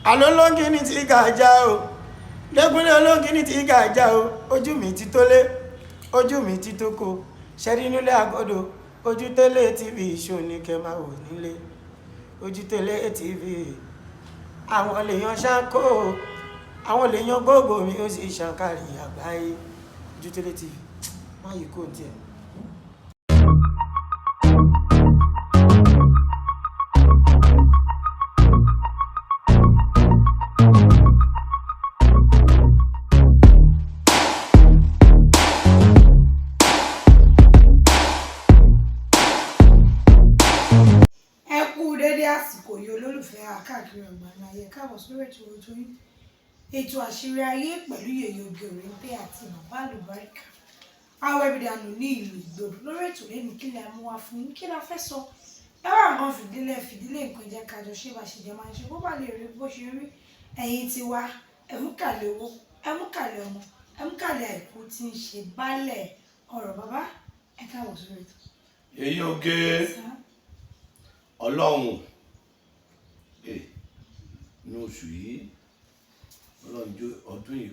Àlọ́ olóńgìní tí gàjà o, lẹ́kúnlé olóńgìní tí gàjà o. Ojú mi ti tó lé, ojú mi ti tó ko, ṣẹ́rí nílé àgọ́dọ̀. Ojútẹ́lẹ̀ TV ṣò ní kẹ́ máa wò nílé. Ojútẹ́lẹ̀ TV, àwọn lèèyàn ṣáko, àwọn lèèyàn gbogbo mi, ó sì ṣàǹkàrí àgbáyé. Ojútẹ́lẹ̀ TV, má yìí kò tiẹ̀. Ẹ kú dédé àsìkò yìí, olólùfẹ́ àkáàkiri àgbáńlá ayé. Káàbọ̀ sórí ètò ojú yín, ètò Àṣírí Ayé, pẹ̀lú Yèyé Oge Òrèǹté àti Bàbá Àlùbáríkà Awẹ́bídànù ní ìlú Ìgbòdo. Lórí ètò lẹ́nu, kí lè mú wá fún yín? Kí la fẹ́ sọ? Ẹ wá nǹkan fìdílé fìdílé nǹkan, jẹ́ kájọ ṣé bá ṣe jẹ́ máa ń ṣe, bó bá lè rí bó ṣe rí. Ẹ̀yin ti wá ẹ̀múkàlẹ̀ owó, ẹ̀múkàlẹ̀ ọmọ, ẹ̀múkàlẹ̀ àìkú tí ń ṣe baálẹ̀ ọ̀rọ̀. Bàbá, ẹ káàbọ̀ sórí ètò. Yèyé Oge, Ọlọ́run ní oṣù yìí, Ọlọ́run jó ọdún yìí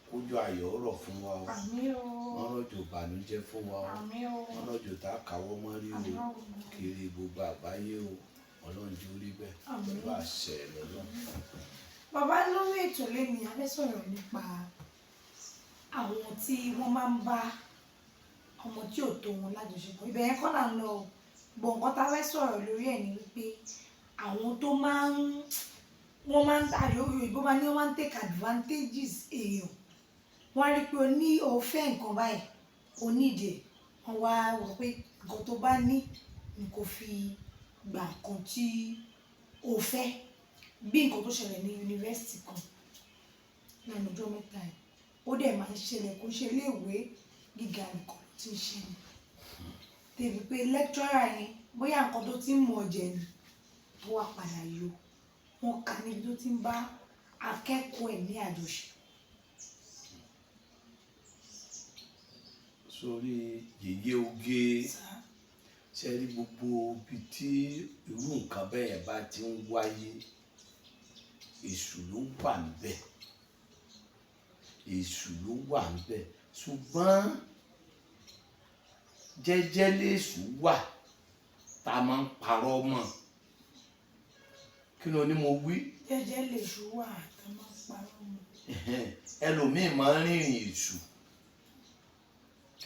kójú ayọ̀ rọ̀ fún wa o. Àmín o. Wọ́n rọ̀jò ìbànújẹ́ fún wa o. Àmín o. Wọ́n rọ̀jò tá a káwọ́ mọ́ rí o. Àmín o. Kiri gbogbo àgbáyé o, Ọlọ́run jó rí bẹ́ẹ̀. Àmín. Pẹ̀lú àṣẹ lọ́lọ́run. Bàbá, lórí ètò lẹ́nu, a fẹ́ sọ̀rọ̀ nípa àwọn tí wọ́n máa ń bá ọmọ tí ò tó wọn lájọṣepọ̀. Ibẹ̀ yẹn kọ́ là ń lọ o. Bọ̀ nǹkan tá a fẹ́ sọ̀rọ̀ lórí ẹ̀ ni wípé àwọn tó máa ń wọ́n máa ń tàbí òyìnbó máa ní wọ́n máa ń take advantages èèyàn. Wọ́n á rí pé o ní, o fẹ́ nǹkan báyìí, o ní ìdí ẹ̀, wọ́n wá wọ pé nǹkan tó bá ní ni kò fi gba nǹkan tí o fẹ́. Bí nǹkan tó ṣẹlẹ̀ ní yunifásitì kan lẹ́nu ọjọ́ mẹ́ta yìí, ó dẹ̀ máa ń ṣẹlẹ̀, kó ṣe iléèwé gíga nìkan ló ti ń ṣẹlẹ̀, débi pé lecturer yẹn, bóyá nǹkan tó ti ń mọ̀ jẹ ni, tó wá padà yọ, wọ́n kà níbi tó ti ń bá akẹ́kọ̀ọ́ ẹ̀ ní àjọṣe. Sórí Yèyé Oge, ṣe rí gbogbo ibi tí irú nǹkan bẹ́ẹ̀ yẹn bá ti ń wáyé, èṣù ló wà níbẹ̀, èṣù ló wà níbẹ̀. Ṣùgbọ́n jẹ́jẹ́ lèṣù wà tá a máa ń parọ́ mọ́. Kí ló ní mo wí? Jẹ́jẹ́ lèṣù wà tá a máa ń parọ́ mọ́. Ẹ̀hẹ́n, ẹlòmíì máa ń rìnrìn èṣù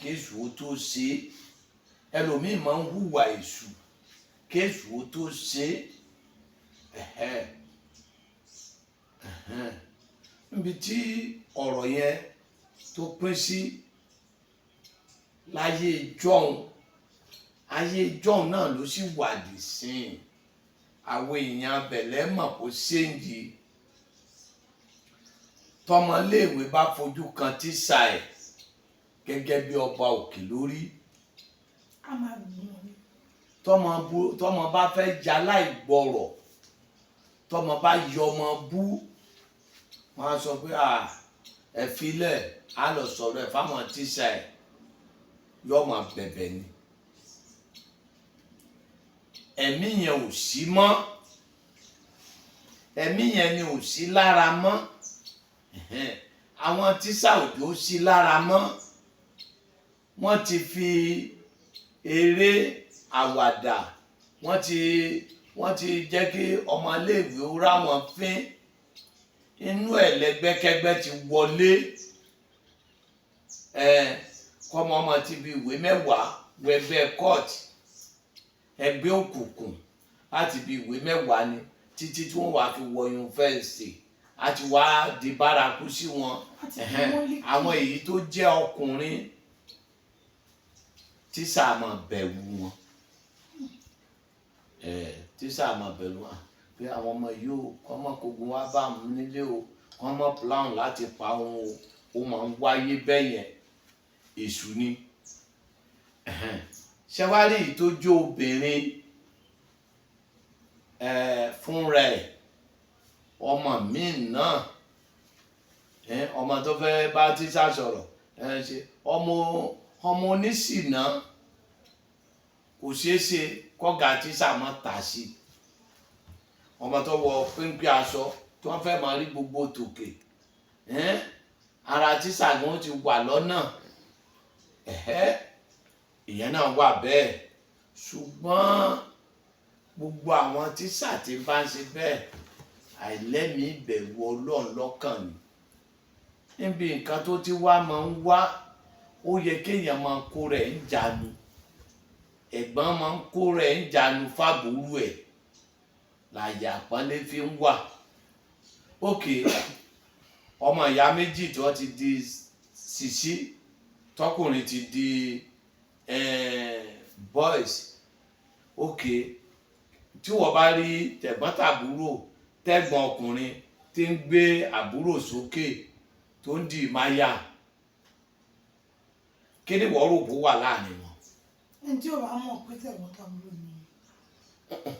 kéṣù ó tó ṣe é, ẹlòmíì máa ń hùwà èṣù kéṣù ó tó ṣe é. Ẹ̀hẹ́n, ẹ̀hẹ́n. Níbi tí ọ̀rọ̀ yẹn tó pín sí láyé jọ́hun, ayé jọ́hun náà ló sì wà dì sín. Àwọn èèyàn abẹ̀lẹ́ mọ̀ kó séǹjì. Tọmọléèwé bá fojú kan tíṣà ẹ̀ gẹ́gẹ́ bí ọba òkè lórí, A máa gbọ̀n ni. Tọmọ bá fẹ́ ya láìgbọrọ̀, tọmọ bá yọ ọmọ bú, wọn á sọ pé à ẹ filẹ̀, á lọ sọ̀rọ̀ ẹ̀ fáwọn tíṣà ẹ̀, yọ ọmọ bẹ̀bẹ̀ ni. Ẹ̀mí yẹn ò sí mọ́, ẹ̀mí yẹn ni ò sí lára mọ́. Ẹ̀hẹ́n, àwọn tíṣà òjò sí lára mọ́, wọ́n ti fi eré àwàdà, wọ́n ti jẹ́ kí ọmọléèwé ó ráwọn fín. Inú ẹ̀ lẹ́gbẹ́kẹ́gbẹ́ ti wọlé ẹ, kọ́mọ ọmọ ti fi ìwé 10 wẹgbẹ́ court, ẹgbẹ́ òkùnkùn, láti fi ìwé 10 ni títí tí wọ́n wàá fi wọ yunifásitì àti wàá di bárakú sí wọn. Wọ́n ti fi Ẹ̀hẹ́n, wọ́n lékè. Àwọn èyí tó jẹ́ ọkùnrin, tíṣà máa bẹ̀rù wọn, tíṣà máa bẹ̀rù wọn pé àwọn ọmọ yìí ó kọ́ mọ́ kogun wá bá wọn nílé o, kọ́ mọ́ plan láti pa wọn o. Ó máa ń wáyé bẹ́ẹ̀ yẹn, èṣù ni. Ẹ̀hẹ́n. Ṣẹ́wárí èyí tó jó obìnrin fúnra ẹ̀, ọmọ mi náà, ọmọ tó fẹ́ bá tíṣà sọ̀rọ̀, ṣe ọmọ oníṣìná, kò ṣeé ṣe kọ́gà tíṣà má tà sí ọmọ tó wọ pínpín aṣọ. tí wọ́n fẹ́ máa rí gbogbo tòkè. Ara tíṣà gan ti wà lọ́nà. Ìyẹn náà wà bẹ́ẹ̀. Ṣùgbọ́n gbogbo àwọn tíṣà tí bá ń ṣe bẹ́ẹ̀, àìlẹ́mìí ìbẹ̀rù Ọlọ́run lọ́kàn ni. Níbi nǹkan tó ti wá máa ń wá, ó yẹ kéèyàn máa kó rẹ̀ ń jánu. Ẹ̀gbọ́n máa ń kó rẹ̀ ń jánu fábùrú ẹ̀. Làyà àpọ́nlé fi ń wà. Ókè, ọmọ ìyá méjì tí wọ́n ti di ṣìṣí, tọkùnrin ti di boys. Ókè, tí wọ́n bá rí tẹ̀gbọ́n-tàbúrò, tẹ̀gbọ́n ọkùnrin tí ń gbé àbúrò sókè tó ń di ìmáyà, kí ni wọ́n rò bó wà láàrin wọn? Ẹni tí ò bá mọ̀ pé tẹ̀gbọ́n-tàbúrò ni wọ́n.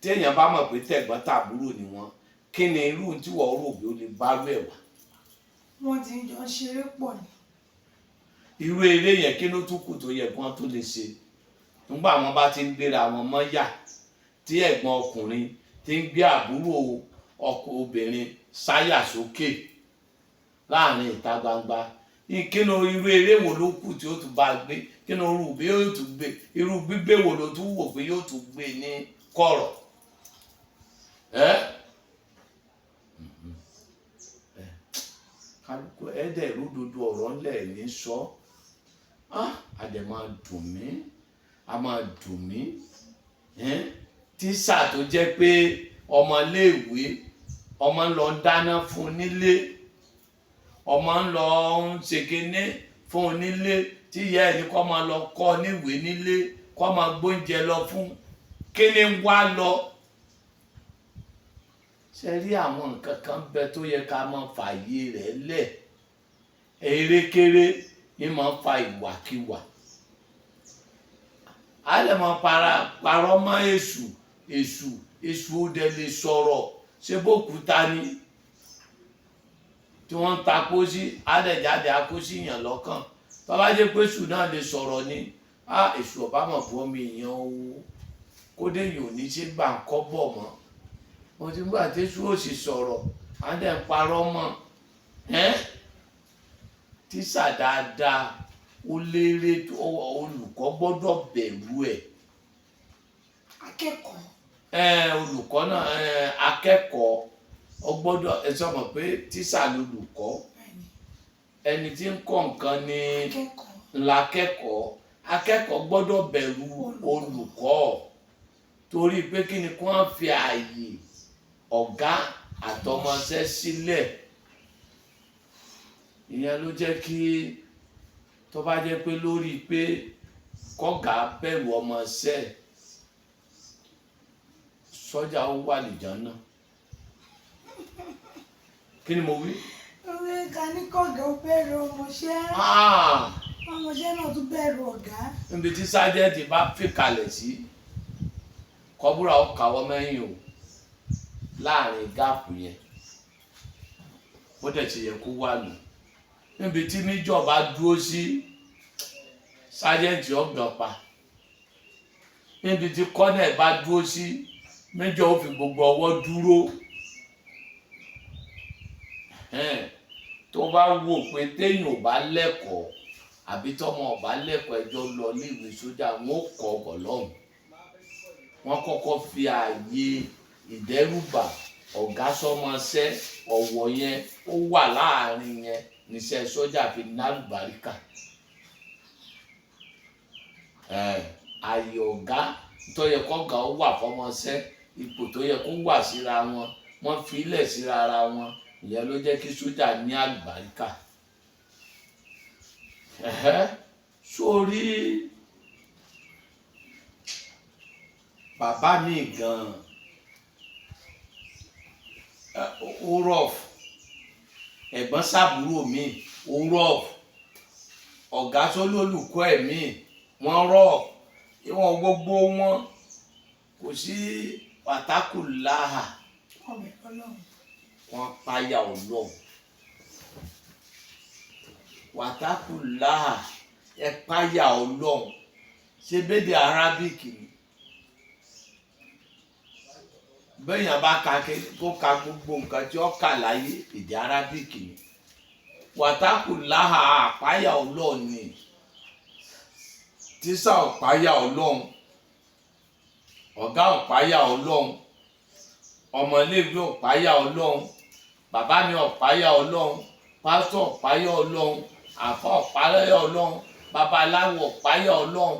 Tí èèyàn bá mọ̀ pé tẹ̀gbọ́n-tàbúrò ni wọ́n, kí ni irú tí wọ́n rò bí ó lè bá rú ẹ̀ wá? Wọ́n ti jọ ń ṣeré pọ̀ ni. Irú eré yẹn kí ló tún kù tó yẹ kí wọ́n tó lè ṣe? Nígbà wọn bá ti ń gbéra wọn mọ́ yà, tí ẹ̀gbọ́n ọkùnrin ti ń gbé àbúrò ọkọ obìnrin sáyà sókè láàrin ìta gbangba, kí ni irú eré wo ló kù tí ó tún bá gbé? Kí ni irú bí yóò tún gbé? Irú gbígbé wo ló tún wò pé yóò tún gbé ní kọ̀rọ̀? Kálukú ẹ̀ẹ́dẹ̀ rúdodo ọ̀rọ̀ ńlẹ̀ ní sọ. A dẹ̀ máa dùn mí, a máa dùn mí. Tíṣà tó jẹ́ pé ọmọléèwé, ọmọ ń lọ dáná fún nílé, ọmọ ń lọ ń ṣe kinní fún nílé, tí ìyá ẹ̀ ní kó máa lọ kọ́ níwèé nílé, kó máa gbóúnjẹ lọ fún, kíni wá lọ. Ṣe rí àwọn nǹkan kan bẹ tó yẹ ká máa fààyè rẹ̀ lẹ̀. Erékéré ní máa ń fa ìwàkiwà. A lè máa parọ́ mọ́ èṣù, èṣù, èṣù ó dẹ̀ lè sọ̀rọ̀, ṣé bókúta ni tí wọ́n ń ta pósí, á dẹ̀ jáde á kó sí yàn lọ́kàn. Tó bá jẹ́ pé èṣù náà lè sọ̀rọ̀ ni, á èṣù ọ̀bá mọ̀ bọ́ mi èèyàn o, kódé èèyàn ò ní ṣe gbà ń kọ́ bọ̀ mọ́. Mo ti gbà tí èṣù ò sì sọ̀rọ̀, á dẹ̀ ń parọ́ mọ́. Tíṣà dáadáa, ó lérè, olùkọ́ gbọ́dọ̀ bẹ̀rù ẹ̀. Akẹ́kọ̀ọ́. Olùkọ́ náà, akẹ́kọ̀ọ́, ó gbọ́dọ̀, ẹ sọ mọ̀ pé tíṣà lolùkọ́. Ẹni tí ń kọ́ nǹkan ni lakẹ́kọ̀ọ́. Akẹ́kọ̀ọ́ gbọ́dọ̀ bẹ̀rù olùkọ́, torí pé kí ni kí wọ́n fi ààyè ọ̀gá àtọmọṣẹ́ sílẹ̀. Ìyẹn ló jẹ́ kí tó bá jẹ́ pé lórí pé kọ́gà bẹ̀rù ọmọṣẹ́, sọ́jà ó wà lìjàn náà. Kí ni mo wí? Orí ká ní kọ́gà ó bẹ̀rù ọmọṣẹ́. Ọmọṣẹ́ náà tún bẹ̀rù ọ̀gá. Níbi tí sájẹ́ǹtì bá fìkàlẹ̀ sí, kọ́búrà ó kàwọ́ mẹ́yìn o láàrin gáàpù yẹn. Bó dẹ̀ ti yẹ kó wà nù. Níbi tí méjọ̀ bá dúró sí, sájẹ́ǹtì ó gbọ̀n pa. Níbi tí kọ́nẹ̀ bá dúró sí, méjọ̀ ó fi gbogbo ọwọ́ dúró. Tó bá wò pé téèyàn ò bá lẹ́kọ̀ọ́ àbí tọ́mọ ò bá lẹ́kọ̀ọ́, ẹjọ́ lọ léèwé sójà, wọn ó kọ́ ọ̀bọ̀ lọ́hùn. Wọ́n kọ́kọ́ fi ààyè ìdẹ́rùbà ọ̀gá sọ́mọṣẹ́ ọ̀wọ̀ yẹn ó wà láàrin yẹn níṣẹ́ sójà fi nálùbáríkà. Ààyè ọ̀gá tó yẹ kọ́gà ó wà fọ́mọṣẹ́, ipò tó yẹ kó wà síra wọn, wọ́n fi ilẹ̀ síra ara wọn. Ìyẹn ló jẹ́ kí sójà ní àlùbáríkà. Sórí bàbá mi gan-an, ó rough, ẹ̀gbọ́n sábúrò mi ó rough, ọ̀gá tó lólùkọ́ ẹ̀ mi wọ́n rough, ìwọ̀n gbogbo wọn kò sí pàtàkù láhà. Wọ́n páyà Ọlọ́run. Wàtákù láhà, ẹ páyà Ọlọ́run. Ṣé bédè Arabic ni? Bẹ́ẹ̀yàn bá ka kó ka gbogbo nǹkan tí ó kà láyé, èdè Arabic ni. Wàtákù láhà, àpáyà Ọlọ́run ni. Tíṣà ọ̀páyà Ọlọ́run, ọ̀gá ọ̀páyà Ọlọ́run, ọmọléèwé ọ̀páyà Ọlọ́run, bàbá mi ọ̀páyà Ọlọ́run, pásítọ̀ ọ̀páyà Ọlọ́run, àfọ ọ̀páyà Ọlọ́run, babaláwo ọ̀páyà Ọlọ́run.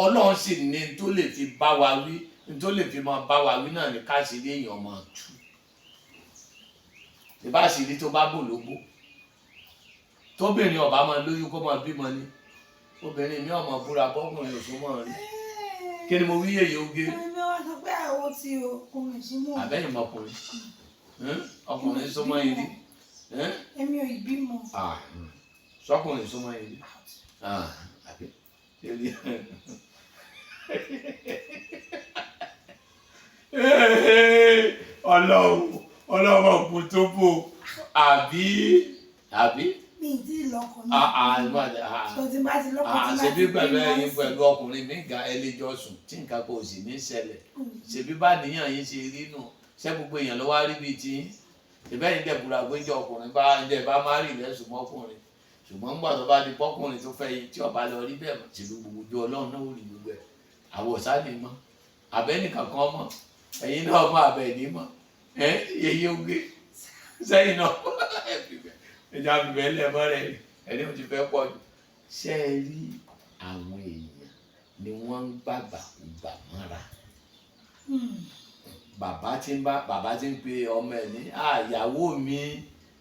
Ọlọ́run sì ní tó lè fi bá wa wí, tó lè fi máa bá wa wí náà ní káṣírí èèyàn máa tú. Ìbáṣìírí tó bá bò lóbó, tóbìnrin ọba máa lóyún kó máa bímọ ni. Obìnrin mi ọmọ búra bọkùnrin òṣùmọ̀ rí. Kí ni mo wí yèyé oge? Ẹni wá sọ pé àwọn tí ọkùnrin súnmọ́. Àbẹ́yìn ọmọkùnrin ọkùnrin súnmọ́ yìí rí? Èmi ò bímọ. Sọkùnrin súnmọ́ yìí rí àbí? Ọlọ́run, Ọlọ́run ọ̀pọ̀ tó bò àbí àbí. Mi ì tí ì lọ́kọ náà. Tó ti bá ti lọ́kọ tí bá Ṣebí ti pẹ̀lú bímọ ẹ̀yin sí. Pẹ̀lú ọkùnrin mi ga ẹlẹ́jọ́ sùn tí nǹkan kò sì ní ṣẹlẹ̀. Ṣebí bá níyàn yín ṣe rí nù, ṣé gbogbo èèyàn ló wá rí bíi tí ṣèbẹ́ yín dẹ̀bùrà gbẹ́jọ́ ọkùnrin bá ń dẹ̀ bá má rí lẹ́sùn mọ́kùnrin, ṣùgbọ́n ńgbà tó bá di pọ́kùnrin tó fẹ́ yín tí ọba lọ rí bẹ́ẹ̀ mọ̀, ṣèlú gbogbo ojú Ọlọ́run náà ó rí gbogbo ẹ̀. Àwọ̀ sáni mọ́ àbẹ́nìkan kan mọ́, ẹ̀yin náà mọ́, àbẹ̀ní mọ́ ẹ̀ yẹyẹ oge sẹ́yìn náà ẹja bìbẹ́ lẹ́mọ́ rẹ̀ ẹni ò ti fẹ́ pọ̀ jù. Ṣé ẹ rí àwọn èèyàn ni wọ́n ń gbàgbàkúgbà mọ́ra? Bàbá tí ń bá bàbá tí ń pe ọmọ ẹ̀ ní àyàwó mi,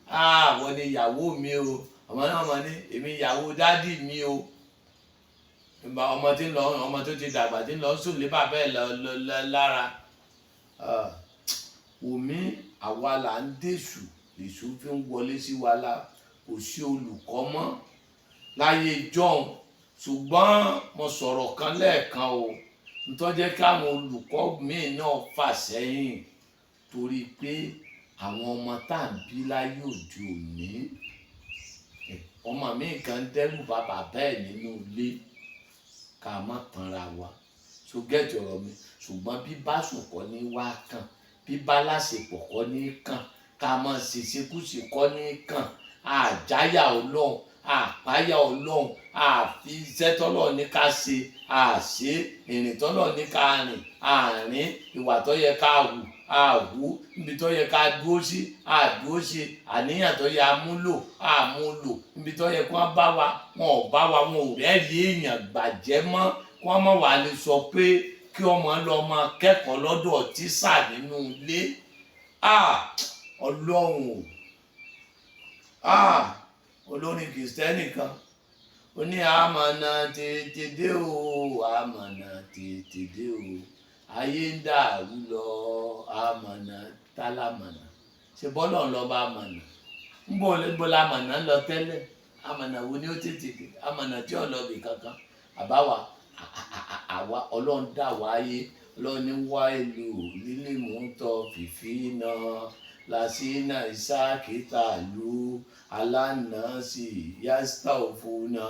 àwọn ni ìyàwó mi o. Ọmọ náà mọ̀ ní èmi ìyàwó dádì mi o. Ọmọ tí ń lọ, ọmọ tó ti dàgbà tí ń lọ sùn lé bàbá ẹ̀ lọ lára. Omi àwa là ń dèṣù, èṣù fi ń wọlé sí wa la. Kò sí olùkọ́ mọ́ láyé jọ́hun. Ṣùgbọ́n mo sọ̀rọ̀ kan lẹ́ẹ̀kan o, ntọ́jẹ́ káwọn olùkọ́ míì náà fà sẹ́yìn torí pé àwọn ọmọ tá à ń bí láyé òde òní, ọmọ mi kan dẹ́rù bá bàbá ẹ̀ nínú ilé, ká má tanra wa. So gẹ́tì ọ̀rọ̀ mi. Ṣùgbọ́n bí bá sùn kọ́ ní wá kàn, bí bá láṣepọ̀ kọ́ ní kàn, ká má ṣèṣekúṣe kọ́ ní kàn. Àjáyà Ọlọ́run, àpáyà Ọlọ́run, àfi iṣẹ́ tọ́lọ̀ ní ká ṣe àṣe, ìrìn tọ́lọ̀ ní ká rìn àrìn, ìwà tó yẹ ká hù àhù, níbi tó yẹ ká dúró sí àdúró sí, àníyàn tó yẹ àmúlò àmúlò, níbi tó yẹ kí wọ́n bá wa, wọn ò bá wa, wọn ò rẹ́rìí èèyàn gbàjẹ́ mọ́, kí wọ́n má wàá lè sọ pé kí ọmọ lọ máa kẹ́kọ̀ọ́ lọ́dọ̀ tíṣà nínú ilé. Ọlọ́run o! Olórin Kìrìsìtẹ́nì kan ó ní àmọ̀nà tètè dé o, àmọ̀nà tètè dé o, ayé ń dàrú lọ, àmọ̀nà tálámọ̀nà ṣe bọ́lọ̀ ń lọ bá àmọ̀nà ń bọ̀ ń bọ̀ lámọ̀nà ń lọ tẹ́lẹ̀. Àmọ̀nà wo ni ó tètè dé? Àmọ̀nà tí ò lọ bì kankan. Àbáwa àwa Ọlọ́run dà wáyé, Ọlọ́run ní wá ìlú lílé mú ń tọ́ fìfì náà làṣínà ìsákìtà lu alánàásì yásítà òfúnà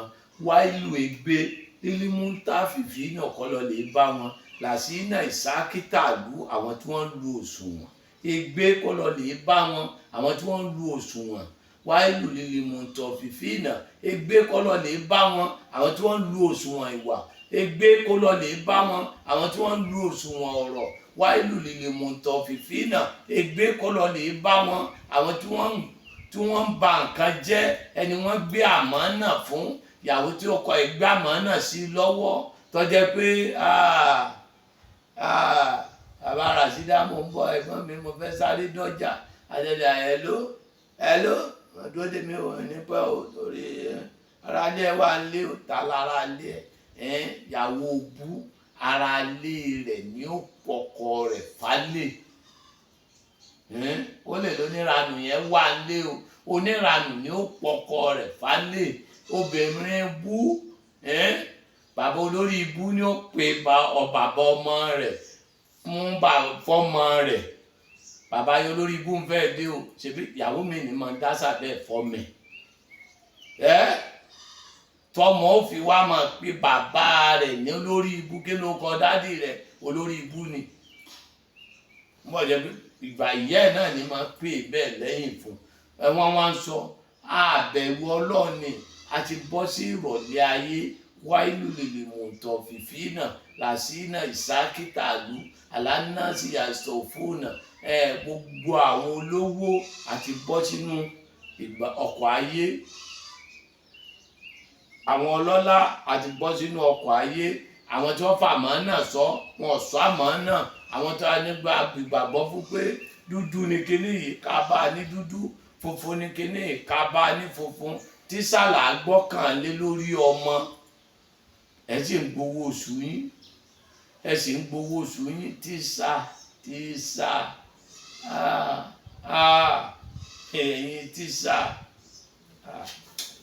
wáìlú ègbé lílí mú ń tá fìfì náà kọ́ lọ lè bá wọn làṣínà ìsákìtà lu àwọn tí wọ́n ń lu òṣùwọ̀n, ègbé kọ́ lọ lè bá wọn àwọn tí wọ́n ń lu òṣùwọ̀n. Wáìlú lílí mú ń tọ́ fìfì náà, ègbé kọ́ lọ lè bá wọn àwọn tí wọ́n ń lu òṣùwọ̀n ìwà, ègbé kọ́ lọ lè bá wọn àwọn tí wọ́n ń lu òṣùwọ̀n ọ̀rọ̀. Wáìlú lílì mọ̀tọ́ fìfì náà, ègbé kọ́ lọ lè bá wọn àwọn tí wọ́n ń ba nǹkan jẹ́, ẹni wọ́n gbé àmọ́ náà fún ìyàwó tí ó kọ ẹgbẹ́ àmọ́ náà sí lọ́wọ́, tó jẹ́ pé bàbá Rasida, mo ń bọ̀, ẹ̀gbọ́n mi, mo fẹ́ sáré dọ́jà àjẹjà. Hello, hello, dúró dè mí ò ní pẹ́ o, torí ara ilé ẹ wà ń lé o. Ta lára ilé ẹ? Ìyàwó bú ara ilé rẹ̀ ní ó pọkọ rẹ̀ falẹ̀. Ó lè lóníranù yẹn wà lé o, oníranù ní ó pọkọ rẹ̀ falẹ̀. Obìnrin bú, bàbá olórí ibú ní ó pe bàbá ọmọ rẹ̀ fún fọmọ rẹ̀. Bàbá yẹn olórí ibú ń fẹ́ dé o. Ṣebí ìyàwó mi ní mọ̀ ń dásà bẹ́ẹ̀ fọmẹ ẹ́, tọmọ ó fi wá mọ̀ pé bàbá rẹ̀ ní olórí ibú. Kí ló kọ dádì rẹ̀? Olórí ibú ni. Mo jẹ́ pé Ìgbà ìyá ẹ̀ náà ni máa pè bẹ́ẹ̀ lẹ́yìn fún ẹ. Wọ́n wá ń sọ àbẹ̀wò Ọlọ́run ni a ti bọ́ sí ìrọ̀lẹ́ ayé. Wáìlú lèlè mọ̀tọ̀ fìfì náà làṣínà ìsákítàlú àlànàṣì àṣọfóònà. Ẹ gbogbo àwọn olówó àti bọ́ sínú ìgbà ọkọ̀ ayé, àwọn ọlọ́lá àti bọ́ sínú ọkọ̀ ayé. Àwọn tí wọ́n fà mọ́ náà sọ wọn ò sọ àmọ́ náà. Àwọn tó wà nígbà ìgbàgbọ́ fún pé dúdú ni kinní yìí, ká bá a ní dúdú, funfun ni kinní yìí, ká bá a ní funfun. Tíṣàlà gbọ́kànlé lórí ọmọ, ẹ sì ń gbowó oṣù yín, ẹ sì ń gbowó oṣù yín. Tíṣà, tíṣà, ẹ̀yin tíṣà,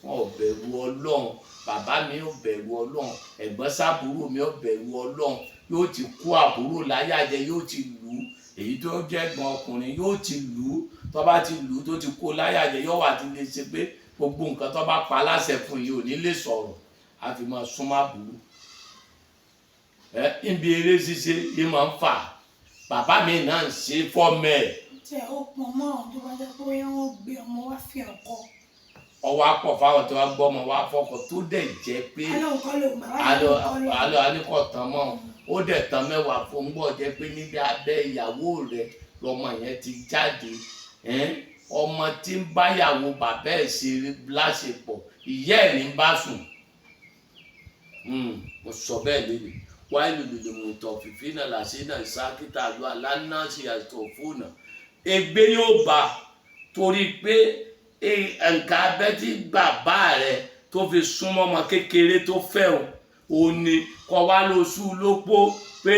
wọn ò bẹ̀rù Ọlọ́run. Bàbá mi ò bẹ̀rù Ọlọ́run, ẹ̀gbọ́n sábúrò mi ò bẹ̀rù Ọlọ́run. Yóò ti kó àbúrò láyà jẹ, yóò ti lù ú. Èyí tó jẹ́ ẹ̀gbọ́n ọkùnrin yóò ti lù ú. Tó bá ti lù ú, tó ti kó láyà jẹ, yóò wà ti lè ṣe pé gbogbo nǹkan tó bá pa láṣẹ fún yìí ò ní lè sọ̀rọ̀, á fi máa súnmọ́ àbúrò ẹ. Níbi eré ṣíṣe yìí máa ń fà, bàbá mi náà ń ṣe fọ́mẹ́ ẹ̀. Tẹ ó pọn mọ́ àwọn tó bá jẹ́ pé bóyá wọ́n gbé ọmọ wá fi ọkọ. Ọwọ́ apọ̀ fáwọn tó wá gbọ́ ọmọ wá fọkọ, tó dẹ̀ jẹ́ pé alóhùn kọ́ lòun, bàbá alo yìí kọ́ lòun. Alo alikọ tán mọ́, ó dẹ̀ tán mẹ́wàá fún un. Bọ̀ jẹ́ pé níbi abẹ́ ìyàwó rẹ̀ lọmọ yẹn ti jáde. Ẹ́n, ọmọ tí ń báyàwó bàbá ẹ̀ ṣe láṣepọ̀, ìyá ẹ̀ ní bá sùn. Mo sọ bẹ́ẹ̀ lélẹ̀. Wáyé lòlòlò mọ̀tọ̀ fìfì náà làṣẹ náà ìsákítà lọ àlànà ṣe àìsàn fóònù ègbé yóò bá, torí pé nǹkan abẹ́ tí bàbá rẹ̀ tó fi súnmọ́ ọmọ kékeré tó fẹ́ o, ò ní kọ́ wá lóṣù lópó pé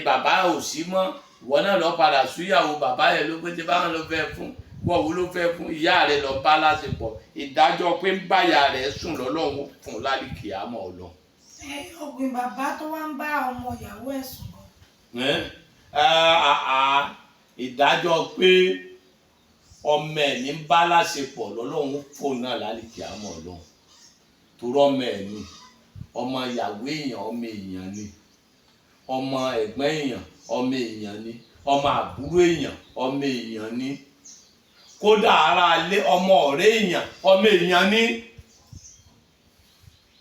bàbá ò sí mọ́. Ìwọ náà lọ padà súyàwó bàbá rẹ̀ ló pé tí báwọn ló fẹ́ fún wọ́n wo ló fẹ́ fún ìyá rẹ̀ lọ bá láṣepọ̀. Ìdájọ́ pé ń báyà rẹ̀ sùn lọ́lọ́run fún lálìkì àmọ́ ọ̀lọ́. Ẹ ọ̀gbìn bàbá tó wá ń bá ọmọ ìyàwó ẹ̀ sùn gan. Ìdájọ́ pé ọmọ ẹ̀ ní bá láṣepọ̀ lọ́lọ́run fún náà lálìkì àmọ́ ọ̀lọ́, torí ọmọ ẹ̀ ní, ọmọ ìyàwó èèyàn ọmọ èèyàn ni, ọmọ ẹ̀gbọ́n èèyàn ọmọ èèyàn ni, ọmọ àbúrò èèyàn ọmọ èèyàn ni, kódà ara ilé ọmọ ọ̀rẹ́ èèyàn ọmọ èèyàn ni,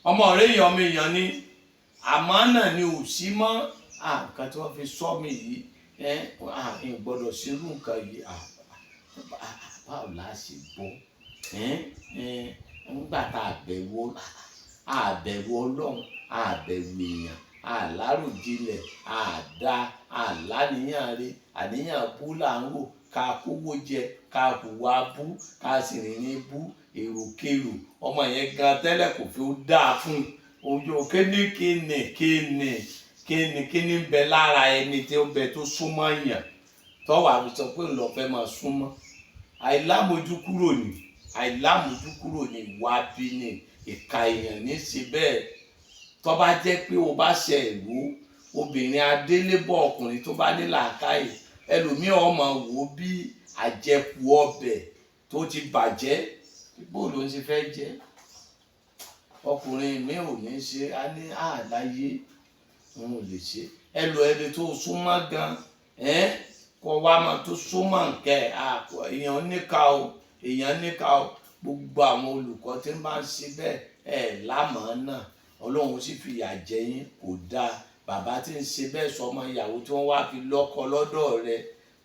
ọmọ ọ̀rẹ́ èèyàn ọmọ èèyàn ni. Àmọ́ náà ni ò sí mọ́. Nǹkan tí wọ́n fi sọ mi yìí, ẹ n gbọ́dọ̀ ṣerú nǹkan yìí. Báwo la ṣe gbọ́? Ńgbà tá a bẹ̀rù, a bẹ̀rù Ọlọ́run, a bẹ̀rù èèyàn, àláròjinlẹ̀, àdá àláníyàn rẹ, àníyàn bú là ń rò, ká kówó jẹ, ká hùwà bú, ká sì rìnrìn bú, èròkerò. Ọmọ yẹn gan tẹ́lẹ̀ kò fi ó dáa fún un. Ojú kíní kíní kíní kíní kíní ń bẹ lára ẹni tí ó bẹ tó súnmọ́ yàn, tọ́wọ́ àfi sọ pé ńlọ fẹ́ máa súnmọ́. Àìlámójúkúrò ni, àìlámójúkúrò ni, ìwà bí ni, ìka èèyàn ní í ṣe bẹ́ẹ̀. Tó bá jẹ́ pé o bá ṣe ìwò obìnrin adélébọ̀, ọkùnrin tó bá ní làákàyè, ẹlòmíì ọmọ wò bí àjẹkù ọbẹ̀ tó ti bàjẹ́, bó ló ń ṣe fẹ́ jẹ́. Ọkùnrin mi ò ní ṣe á ní àláyé òun ò lè ṣe. Ẹlò ẹni tó súnmọ́ gan ẹ́n kọ wá máa tó súnmọ́ nǹkẹ́ èèyàn níka o, èèyàn níka o. Gbogbo àwọn olùkọ́ tí ń bá ń ṣe bẹ́ẹ̀ ẹ̀ lámàá náà, Ọlọ́run sì fìyà jẹ yín, kò dáa. Bàbá tí ń ṣe bẹ́ẹ̀ sọmọ ìyàwó tí wọ́n wá fi lọ́kọ lọ́dọ̀ rẹ̀,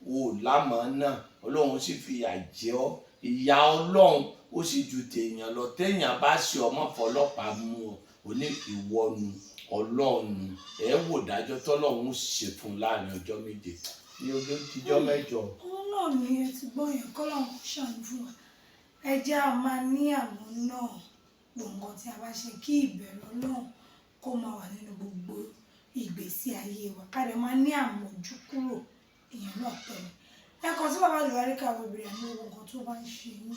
o lámàá náà, Ọlọ́run sì fìyà jẹ ọ́. Ìyà Ọlọ́run ó sì ju tèèyàn lọ. Téèyàn bá ṣe ọmọ fọlọ́pàá mú ọ, ò ní ìwọ́nu Ọlọ́run ẹ wò dájọ́ tọ́lọ́run ṣe fún láàrin ọjọ́ 7 ní ọjọ́ tíjọ́ 8. Òun náà ni ẹ ti gbọ́ yẹn, kọ́lọ́run kó ṣàánú fún wa. Ẹ jẹ́ a máa ní àmọ́ náà gbọ̀ngàn tí a bá ṣe, kí ìbẹ̀rù Ọlọ́run kó máa wà nínú gbogbo ìgbésí ayé wa, ká lè máa ní àmójú kúrò ìyẹn náà tẹ̀lé. Ẹ kàn sí Bàbá Àlùbáríkà obìnrin àmì gbogbo nǹkan tó bá ń ṣe yín.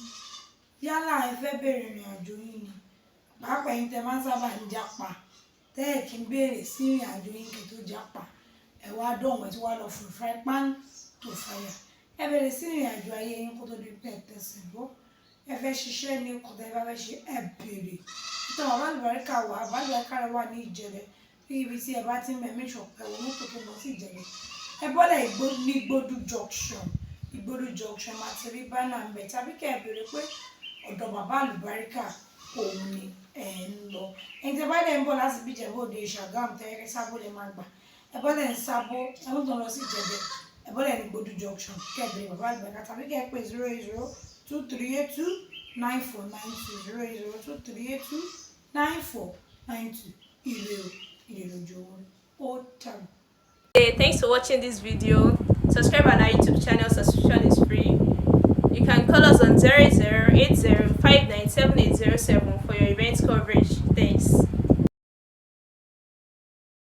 Yálà ẹ fẹ́ bẹ̀rẹ̀ ìrìn àjò yín ni, pàápàá ẹ̀yin tẹ máa ń sábà ń jápa, tẹ́ ẹ̀ kí ń béèrè sí ìrìn àjò yín kí tó jápa, ẹ wá dọ̀wọ́n tí wá lọ fún fry pan to fire. Ẹ bẹ̀rẹ̀ sí ìrìn àjò ayé yín kó tó di pé ẹ tẹ̀sẹ̀ bọ́. Ẹ fẹ́ ṣiṣẹ́ ní nǹkan tẹ́ ẹ bá fẹ́ ṣe, ẹ béèrè. Ìtàn Bàbá Àlùbáríkà wà, Bàbá Àlùbáríkà wà ní Ìjẹ̀lẹ̀. Ní ibi tí ẹ bá ti ń bẹ̀, make sure pé ẹ wọ mọ́tò tó lọ sí Ìjẹ̀lẹ̀. Ẹ bọ́lẹ̀ ní Ìgbódù junction. Ìgbódù junction, máa ti rí banner ń bẹ̀, tàbí kẹ́ ẹ béèrè pé ọ̀dọ̀ Bàbá Àlùbáríkà òun ni ẹ̀ ń lọ. Ẹni tẹ́ bá dẹ̀ ń bọ̀ láti bí Ìjẹ̀bú Òde, Ṣàgámù, tẹ́rẹ́ Sábó lè máa gbà. Ẹ bọ́lẹ̀ ń Sábó, ẹ mú tán lọ sí Ìjẹ̀bẹ̀. Ẹ bọ́lẹ̀ ní Ìgbódù junction, kẹ́ ẹ béèrè Bàbá Àlùbáríkà, tàbí kẹ́ ẹ pè 08023829492, 08023829492. Ire o, ire lójú owó, ó dàbọ̀. Hey, thanks for watching this video. Subscribe on our YouTube channel, subscription is free. You can call us on 00